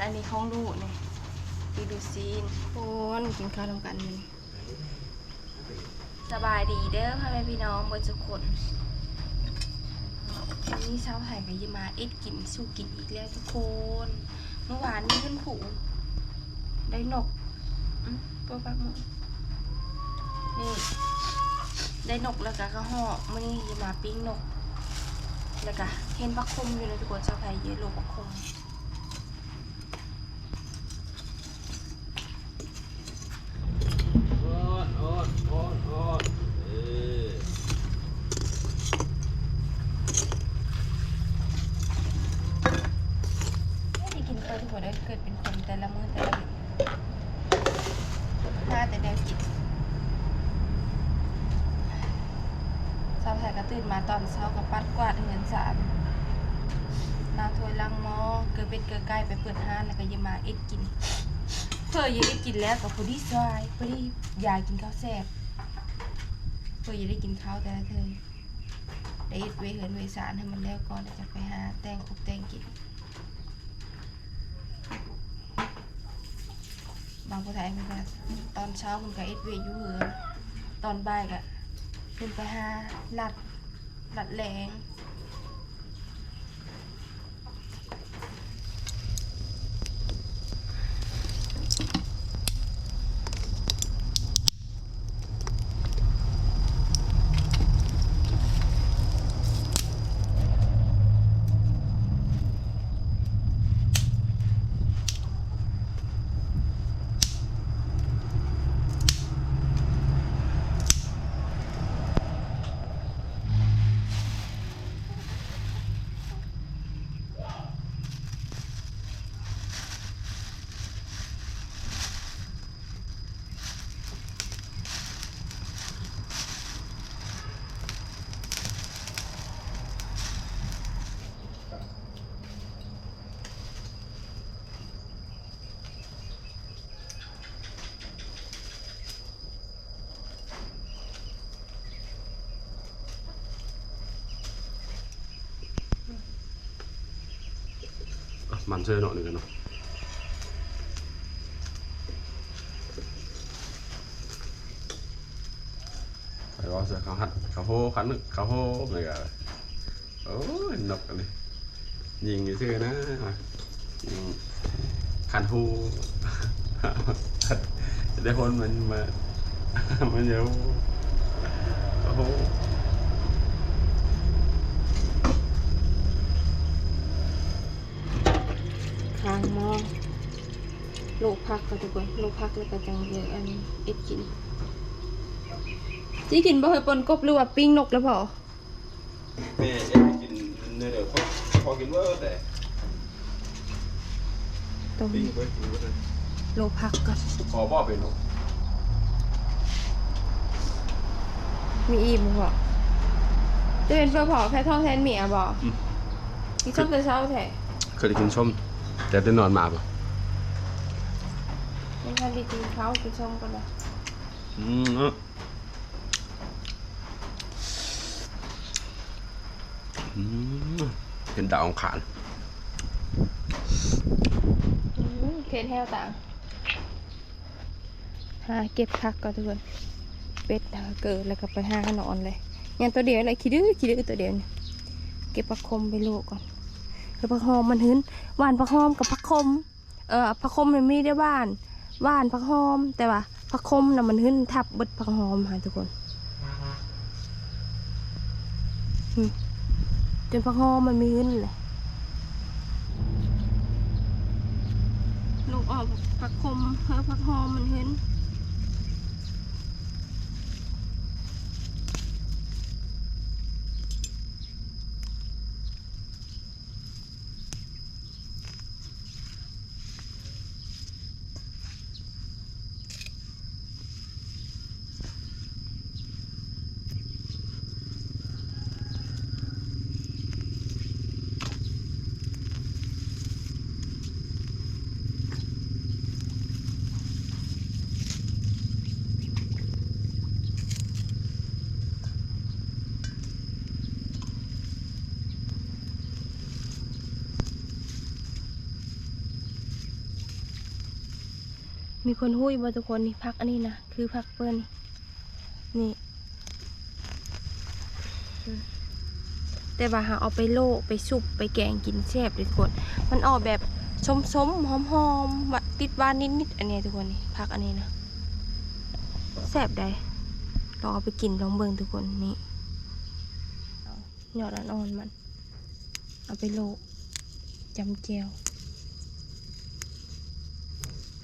ອັນນີ້ຂອງລູກນີ້ ກິນລູກຊີ້ນ. ທຸກຄົນ ກິນເຂົ້ານຳກັນມື້ນີ້. ສະບາຍດີເດີພໍ່ແມ່ພີ່ນ້ອງເບິດທຸກຄົນ. ມື້ນີ້ສາວໄພກໍຊິມາເຮັດກິນສູ່ກິນອີກແລ້ວທຸກຄົນ. ມື້ວານນີ້ເຫັນຜູ້ໄດ້ນົກ ອືມ ໂປະປາກໝູ ນີ້ ໄດ້ນົກແລ້ວກໍກະເຫາະ. ມື້ນີ້ຊິມາປີ້ງນົກ ແລ້ວກໍເຫັນຜັກຂົມຢູ່ນະທຸກຄົນ. ສາວໄພເຢັດໂລຜັກຂົມ. ໄດ້ກິນເປີດຫົວໄດ້ເກີດເປັນຄົນແຕ່ລະມື້ແຕ່ລະມື້ ຫາແຕ່ແນວກິນ. ສາວໄພກໍຕື່ນມາຕອນເຊົ້າກໍປັດກວາດເຮືອນຊານ ລ້າງຖ້ວຍລ້າງໝໍ້ ເກືອເປັດເກືອໄກ່ ໄປເປີດຮ້ານ ແລ້ວກໍຢາມາເຮັດກິນ. ເຜີຢາເຮັດກິນແລ້ວກໍພໍດີສວາຍ ພໍດີຢາຍກິນເຂົ້າແຊບ. ເຜີຢາໄດ້ກິນເຂົ້າແຕ່ລະເທີ ໄດ້ເຮັດວຽກເຮືອນວຽກຊານໃຫ້ມັນແລ້ວກ່ອນ ແລ້ວຈະໄປຫາແຕ່ງຄົບແຕ່ງກິນ. ບາງຜູ້ໄທເພິ່ນກໍ ຕອນເຊົ້າເພິ່ນກໍເຮັດວຽກຢູ່ເຮືອນ ຕອນບ່າຍກໍເພິ່ນໄປຫາລັດ ລັດແລງ. ອ່ະ ມັນເຊີເນາະ ນີ້ເນາະ ໄປເວົ້າໃສ່ເຂົ້າຫັດ ເຂົ້າໂພ ຄັນເຂົ້າໂພ ນີ້ກະ ໂອ້ຍ ນົກອັນນີ້ຍິງຊື່ໆນະ ອືມ ຄັນຫູ ໄດ້ຄົນມັນມາ ມັນຢູ່ ໂອ້ໂຫ ຂ້າງໝໍ້ ໂລະຜັກກ່ອນທຸກຄົນ ໂລະຜັກແລ້ວກໍຈັ່ງເຮັດອັນ ເຮັດກິນ. ຊິກິນບໍ່ເຮີຍ ປົ່ນກົບ ຫຼືວ່າປີ້ງນົກແລ້ວພໍ? ແມ່ເຮັດໃຫ້ກິນແນວດຽວ ພໍ ພໍກິນເບິດແຫຼະ ຕົ້ມ ປີ້ງເບິດ ກິນເບິດເລີຍ ໂລະຜັກກ່ອນ ພໍບໍ່ເປັນ ມີອີ່ມບໍ່? ຈະເປັນເພື່ອພໍແພ້ທ້ອງແທນເມຍບໍ່? ອືມ ກິນສົ້ມແຕ່ເຊົ້າແທ້ ເຄີຍໄດ້ກິນສົ້ມ ແຕ່ແຕ່ນອນມາບໍ່? ຍັງບໍ່ທັນໄດ້ກິນເຂົ້າ ກິນສົ້ມກ່ອນນະ ອືມ. ອືມ ເຫັນດາວອັງຄານ ອືມ ເຜັດແຮງຕາ ຫາເກັບຜັກກ່ອນທຸກຄົນ ເປັດເກີດແລ້ວກໍໄປຫານອນເລີຍ ຍັງຕົວດຽວແຫຼະ ຂີ້ດື້ ຂີ້ດື້ຕົວດຽວນີ້ ເກັບຜັກຂົມໄປໂລະກ່ອນ ເອີ ຜັກຫອມມັນຫຶນ ຫວ່ານຜັກຫອມກັບຜັກຂົມ. ເອີ ຜັກຂົມມັນມີແຕ່ຫວ່ານ ຫວ່ານຜັກຫອມ ແຕ່ວ່າຜັກຂົມນະມັນຫຶນທັບເບິດຜັກຫອມຫັ້ນທຸກຄົນ ຈົນຜັກຫອມມັນມີຫຶນແຫຼະ ລູກອອກຜັກຂົມ ເອີ ຜັກຫອມມັນຫຶນ. ມີຄົນຮູ້ຢູ່ບໍ່ທຸກຄົນ? ນີ້ ຜັກອັນນີ້ນະ ຄືຜັກເປີ້ນນີ້ ແຕ່ວ່າຫາເອົາໄປໂລະ ໄປຊຸບ ໄປແກງກິນແຊບເດ້ທຸກຄົນ. ມັນອອກແບບສົ້ມໆ ຫອມໆ ຫວານ ຕິດຫວານນິດໆ ອັນນີ້ທຸກຄົນ. ນີ້ ຜັກອັນນີ້ນະ ແຊບໃດ໋. ລອງເອົາໄປກິນລອງເບິ່ງທຸກຄົນ. ນີ້ ຍອດອ່ອນໆ ມັນ ເອົາໄປໂລະ ຈຳແຈ່ວ.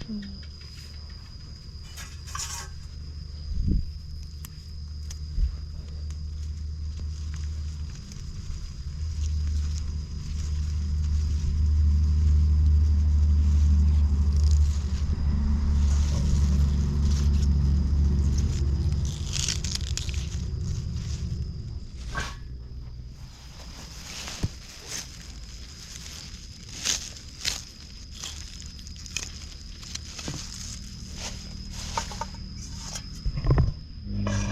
ອືມ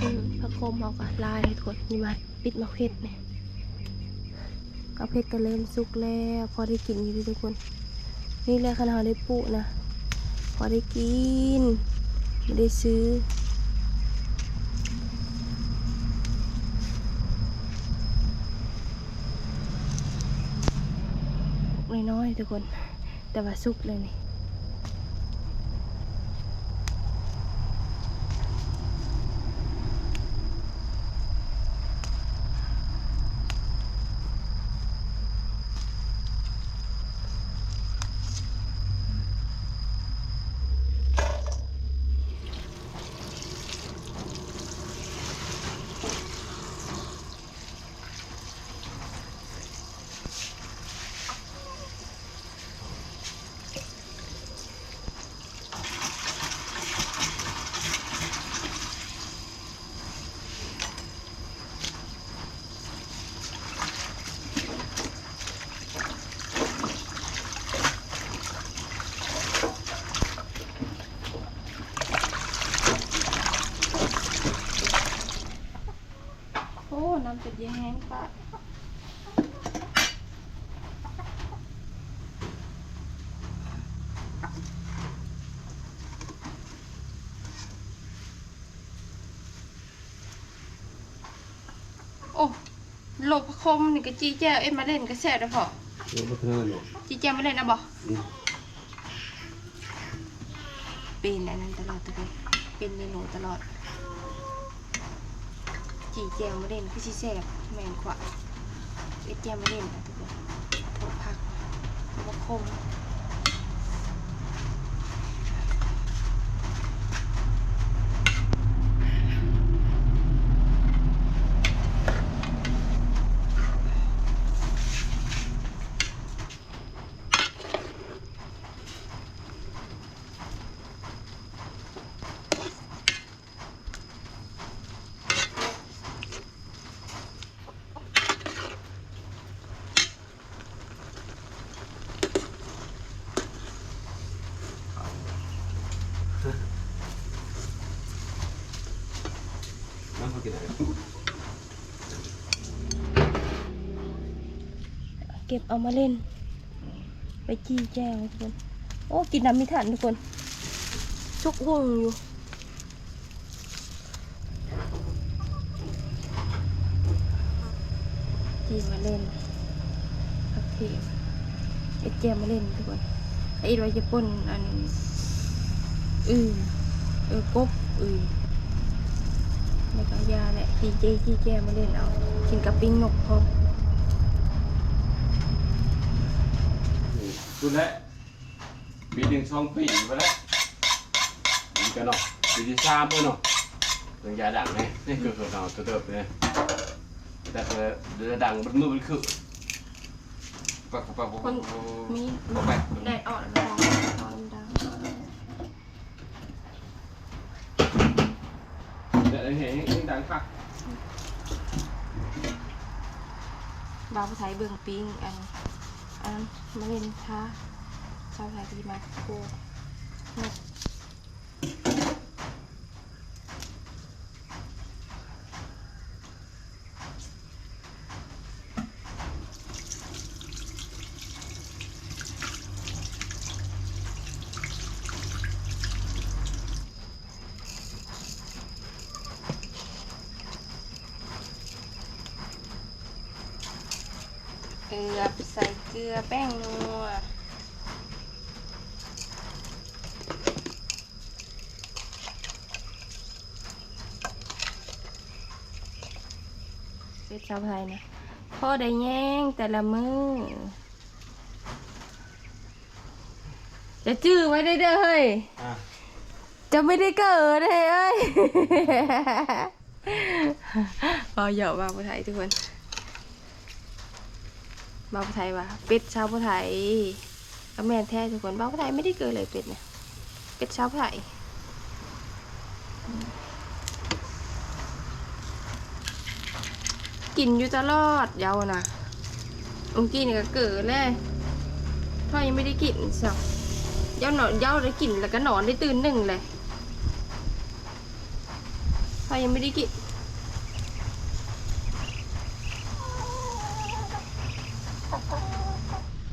ອືມ ຜັກໂຂມເຮົາກໍຫຼາຍເລີຍທຸກຄົນ. ນີ້ ມາປິດໝາກເຜັດນີ້. ໝາກເຜັດກໍເລີ່ມສຸກແລ້ວ ພໍໄດ້ກິນຢູ່ເດ້ທຸກຄົນ. ນີ້ແຫຼະ ຄັນເຮົາໄດ້ປູກນະ ພໍໄດ້ກິນ ບໍ່ໄດ້ຊື້. ນ້ອຍໆ ທຸກຄົນ ແຕ່ວ່າສຸກແລ້ວນີ້. ໂອ້ ນ້ຳເປັດເຢັນແຮງປະ. ໂອ້ ໂລກພະຄົມນີ້ກໍຈີ່ແຈ່ວເອັດມາເຫຼັ້ນກໍແຊບເດ້ພໍ່. ໂອ້ ບໍ່ເຖິງແລ້ວເນາະ ຈີ່ແຈ່ວມາເຫຼັ້ນນະບໍ່? ອືມ ເປັນອັນນັ້ນຕະຫຼອດ ເປັນເມນູຕະຫຼອດ. ຈີ່ແຈ່ວມາເຫຼັ້ນຄືຊິແຊບ ແມ່ນຂວາ ເຮັດແຈ່ວມາເຫຼັ້ນ ທຸກຄົນ ເພາະຜັກ ເພາະວ່າຂົມ. ເກັບເອົາມາເຫຼັ້ນ ໄປຈີ່ແຈ່ວທຸກຄົນ. ໂອ້ ກິນນ້ຳມີທານທຸກຄົນ ສຸກຮຸ່ງຢູ່. ຈີ່ມາເຫຼັ້ນ ຜັກເທດ ເຮັດແຈ່ວມາເຫຼັ້ນທຸກຄົນ. ແລ້ວອີກວ່າຈະປົ່ນອັນ ອື ເອີ ກົບ ອື ແລ້ວກໍຢ່າແຫຼະ ຈີ່ແຈ່ວ ຈີ່ແຈ່ວມາເຫຼັ້ນເອົາ ກິນກັບປີ້ງນົກພ້ອມ. ສຸດແລ້ວ. ປີໜຶ່ງສອງປີໄປແລ້ວ ດີກັນເນາະ ປີທີສາມເນາະ ເລື່ອງຢາດັງນີ້ ນີ້ຄືເຮົາຕົວເຕີບນີ້ ແຕ່ກໍດັງເບິດມື້ເບິດຄືນ ປັກ ປັກ ປັກ ປັກ ມີ ປັກ ແດດອອກແລ້ວມັນຮ້ອນ ຮ້ອນດັງ. ແດດແຮງໆ ແຮງດັງຄັກ. ບ່າວຜູ້ໄທເບິ່ງປີ້ງອັນ ອັນມາເລັນທາ ຊາວໄທກໍຊິມາໂຄ. ເກືອ ໃສ່ເກືອ ແປ້ງນົວ ເປັດຊາວໄທນະ ພໍໄດ້ແຍງແຕ່ລະມື້. ຈະຈື່ໄວ້ເດີເຮີ້ຍ ອ່າ ຈະໄມ່ໄດ້ເກີດເຮີ້ຍ. ເວົ້າຫຍອກບ່າວຜູ້ໄທທຸກຄົນ ບ່າວຜູ້ໄທວ່າເປັດຊາວຜູ້ໄທ ກໍແມ່ນແທ້ທຸກຄົນ ບ່າວຜູ້ໄທໄມ່ໄດ້ເກີດເລີຍ ເປັດນະ ເປັດຊາວຜູ້ໄທ. ກິນຢູ່ຕະຫຼອດເຍົານະ ອົງກີ້ນີ້ກໍເກີແລ້ວ ເຮົາຍັງບໍ່ໄດ້ກິນຊ້ຳ ເຍົານອນ ເຍົາໄດ້ກິນແລ້ວກໍນອນໄດ້ຕື່ນໜຶ່ງແຫຼະ ເຮົາຍັງບໍ່ໄດ້ກິນ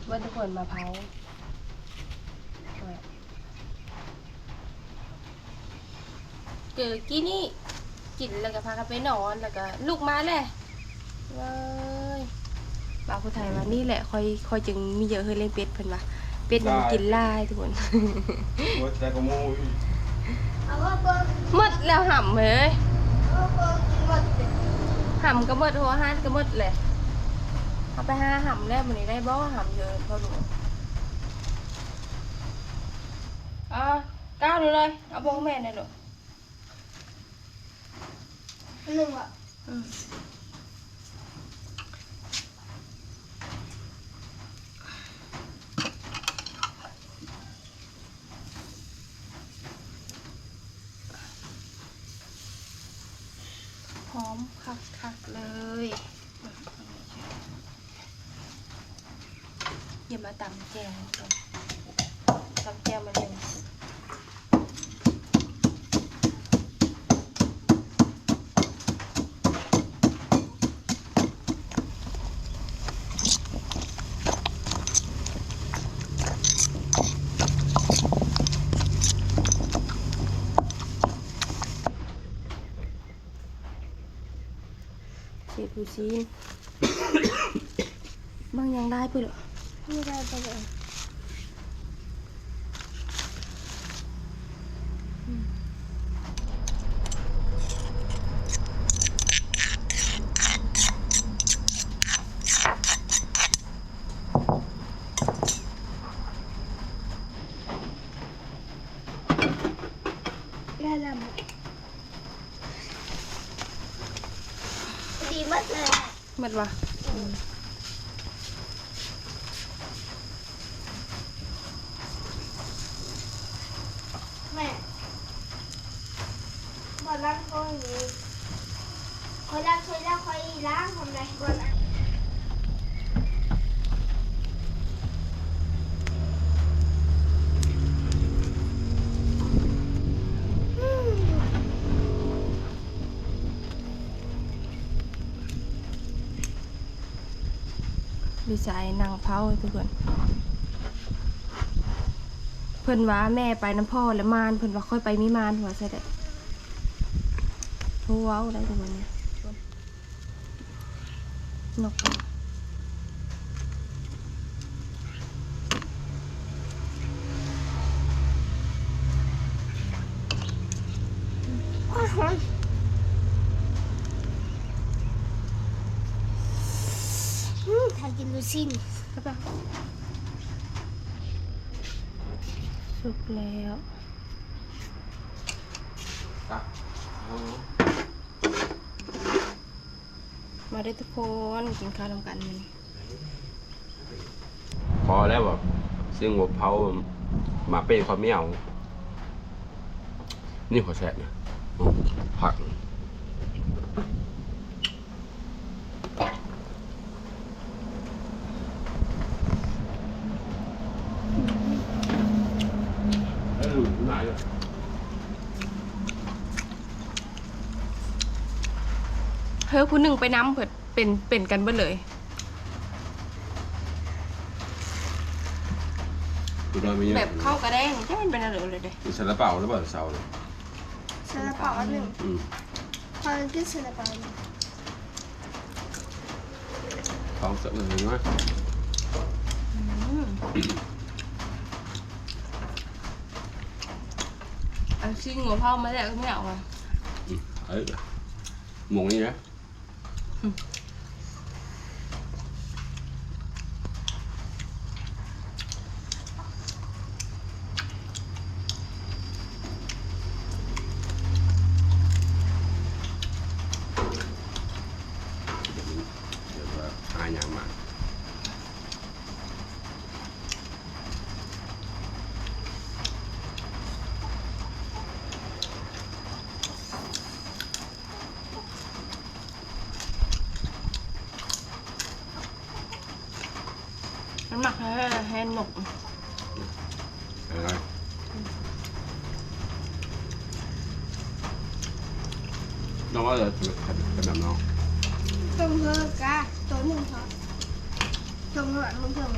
ເບິ່ງທຸກຄົນ ມາເຜົາ. ເກີກີ້ນີ້ ກິນແລ້ວກໍພາກັນໄປນອນ ແລ້ວກໍລຸກມາແຫຼະ ເວີຍ ບ່າວຜູ້ໄທວ່າ ນີ້ແຫຼະ ຂ້ອຍ ຂ້ອຍຈຶ່ງມີເຍີະເຮີ້ຍລ້ຽງເປັດ ເພິ່ນວ່າ ເປັດມັນກິນຫຼາຍທຸກຄົນ ໝົດແລ້ວຫຳເຮີ້ຍ ຫຳກໍໝົດ ຫົວອາຫານກໍໝົດແຫຼະ ເຮົາໄປຫາຫຳແລ້ວ ມື້ນີ້ໄດ້ບໍ່ຫຳເຮີ້ຍ ພໍ່ຫຼວງ ອ່າ ກ້າວເລີຍ ເອົາບໍ່ແມ່ນແນ່ລູກ ອັນໜຶ່ງວະ ອືມ ຫອມຄັກໆເລີຍ. ດຽວມາຕຳແຈ່ວກ່ອນ ຕຳແຈ່ວມາເລີຍ ເສດລູຊີນ ບາງຢ່າງຫຼາຍໄປເລີຍ ບໍ່ໄດ້ໄປເລີຍ ແລ້ວລະ ພໍດີໝົດເລີຍ ໝົດຫວາ? ອືມ ແມ່ ບໍ່ລ້າງກ້ອງນີ້ ຂ້ອຍລ້າງ ຂ້ອຍລ້າງ ຂ້ອຍລ້າງທຳໄມບໍ່ລ້າງ? ຢູ່ໃສ ນັ່ງເຝົ້າທຸກຄົນ ເພິ່ນວ່າແມ່ໄປນຳພໍ່ແລະມ່ານ ເພິ່ນວ່າຂ້ອຍໄປມີມ່ານ ວ່າຊັ້ນແຫຼະ ໂທເວົ້າໄດ້ທຸກຄົນ ນົກ ອືມ ຖ້າກິນລູຊີນ ສຸກແລ້ວ ມາເດີທຸກຄົນ ກິນເຂົ້ານຳກັນມື້ນີ້ ພໍແລ້ວບໍ່ ຊຶ່ງບໍ່ເຜົາ ໝາກເປັນຂ້ອຍບໍ່ເອົາ ນີ້ຂ້ອຍແຊບນະ ຜັກ ເຮີ້ຍ ຜູ້ໜຶ່ງໄປນຳເພິ່ນ ເປັນ ເປັນກັນເບິດເລີຍ ແບບເຂົ້າກະແດງ ຈັກມັນເປັນອັນໃດເລີຍເດ້ ມີຊາລາເປົາຫຼືບໍ່ເຊົ້ານີ້ ຊາລາເປົາອັນໜຶ່ງ ອືມ ຂ້ອຍກິນຊາລາເປົາອັນໜຶ່ງ. ຕ້ອງເສີບເລີຍນະ. ອືມ ອັນຊີ້ນງົວເຜົາມາແລ້ວກໍແມ່ເອົາມາ. ອືມ ເອີ ໝົງນີ້ນະ. ດຽວມັນ ດຽວວ່າຫາຍາກມາ. ມັນມັກແທ້ໆ ແຮ່ນົກ. ເອີ ນ້ອງວ່າຈະ ຈະ ຈະດຳເນາະ. ຕົ້ມເພີ່ມກະ ໂຕໜຶ່ງພໍ ຕົ້ມແລ້ວມັນເພີ່ມ.